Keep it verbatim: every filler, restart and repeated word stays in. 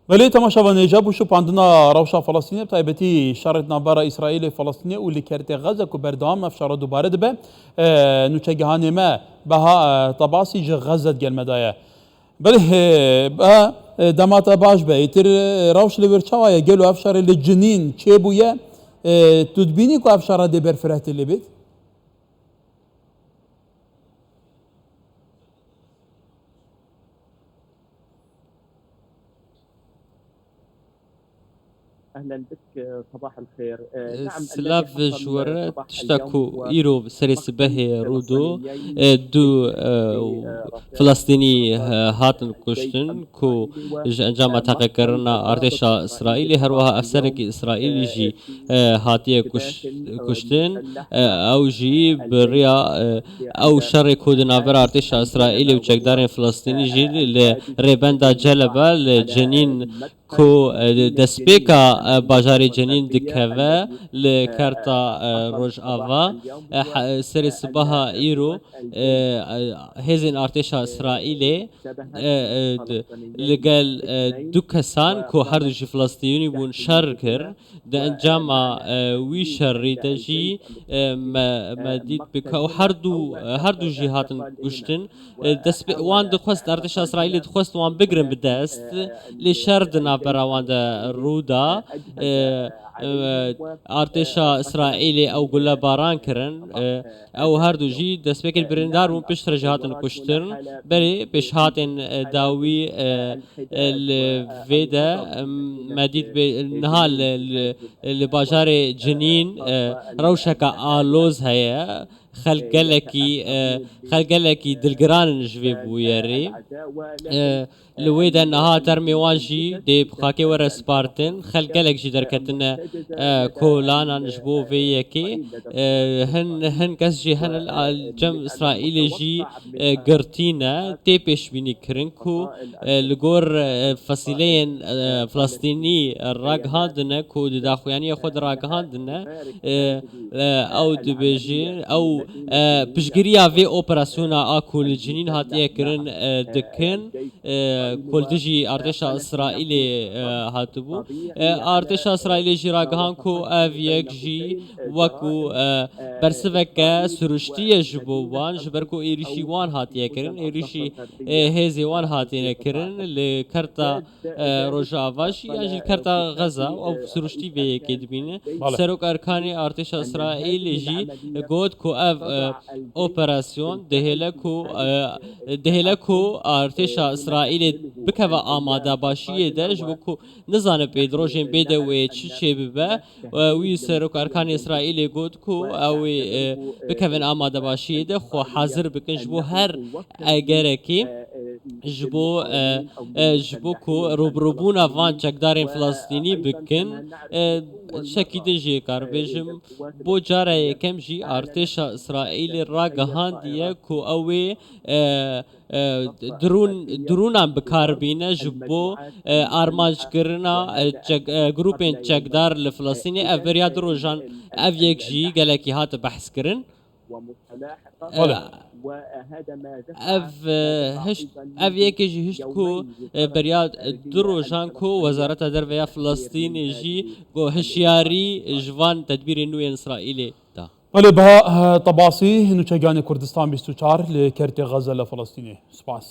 Belê, temaşevanê, îca bû şopandina rewşa Filistînê, bi taybetî şerê di navbera Îsraîlê û Filistînê û li kertê Xeze ku berdewam ev şera dubare dibe, e, nûçegihanê me Beha, e, Tebasî ji Xeze digel me de ye. Belê, e, be, e, dema te baş be. Îtir, e, rewş li wir çawa ye? Gelo ev şerê li cinîn çêbûye? E, tu dibînî ku ev şera dê ber Firetê lê bêt? Silav ji we re. Tişta ku îro serê sibehê rû do, e, du, e, Filistînî, e, hatin kuştin ku ji encama teqekirina artêşa Îsraîlê, her wiha efserekî Îsraîlî jî, e, hatiye kuş-, kuştin. E, ew jî bi riya, e, ew şerê ku di navbera artêşa Îsraîlê û çekdarên Filistînî jî li rêbenda Celeba li Cenîn ku, e, destpêka, e, bajarê Cenîn dikeve li kerta, e, Rojava, e, he-, serê sibaha îro, e, e, hêzên artêşa Îsraîlê, e, e, di-, li gel, e, du kesan ku her du jî Filistînî bûn şer kir. Di encama, e, wî şerî de jî, e, me, me dît bi ka-, û her du, e, her du jî hatin kuştin. E, dest bi, wan dixwest, artêşa Îsraîlê dixwest wan bigrin bi dest, lê şer di navbera wan de rû da. E, e, artêşa Îsraîlê ew gulebaran kirin. E, ew her du jî destpêkê birîndar bûn, piştre jî hatin kuştin. Berê pêşhatên, e, dawî, e, e, li vê de, e, me dît bê, niha li, li, li bajarê Cinîn, e, rewşeke aloz heye. Xelk gelekî, e, xelk gelekî dilgiran in ji vê bûyerê. E, li wê de niha termê wan jî dê bi xakê were spartin. Xelk gelek jî derketine, e, kolanan ji bo vê yekê. E, hin, hin kes jî hene li cem Îsraîlê jî, e, girtî ne. Tê pêşbînî kirin ku, e, li gor, e, fesîleyên, e, Filistînî ragihandine ku di daxuyaniya xwe de ragihandine, e, e, ew dibêjin, ew, e, piştgiriya vê operasyona a ku li Cinîn hatiye kirin, e, dikin, e, ku li dijî artêşa Îsraîlê, e, hatibû. E, artêşa Îsraîlê jî ragihand ku ev yek jî wekû, e, bersiveke siruştî ye ji bo wan, ji ber ku êrîşî wan hatiye kirin, êrîşî, e, hêzê wan hatine kirin li kerta, e, Rojava jî, yan jî li kerta Xeza, ew siruştî vê yekê dibîne. Bale. Serok Erkanê artêşa Îsraîlê jî got ku ev, e, operasyon dihêle ku, e, dihêle ku artêşa Îsraîlê bikeve amadebaşiyê de, ji bo ku nizane pêdrojên bê de wê çi çêbibe. E, wî Serok Erkanê Îsraîlê got ku ew ê, e, bikevin amadebaşiyê de, xwe hazir bikin ji bo her egerekê, ji bo, e, e, ji bo ku rûbirûbûna van çekdarên Filistînî bikin. E, tiştekî din jî kar bêjim, bo cara yekem jî artêşa Îsraîlê ragihandiye ku ew ê, e, e, drûn, drûnan bi kar bîne ji bo, e, armanckirina, e, çek-, e, grûpên çekdar li Filistînê. Ev beriya du rojan, ev yek jî gelekî hate behskirin. E, Wele. Ev, e, hişt, ev yekê jî hişt ku, e, beriya, e, du rojan ku Wezareta Derve ya Filistînê jî got hişyarî ji van tedbîrên nû yên Îsraîlê da. Belê, Beha, e, Tebasî, nûçegihanê Kurdistan bîst û çar li kertê Xeze li Filistînê. Spas.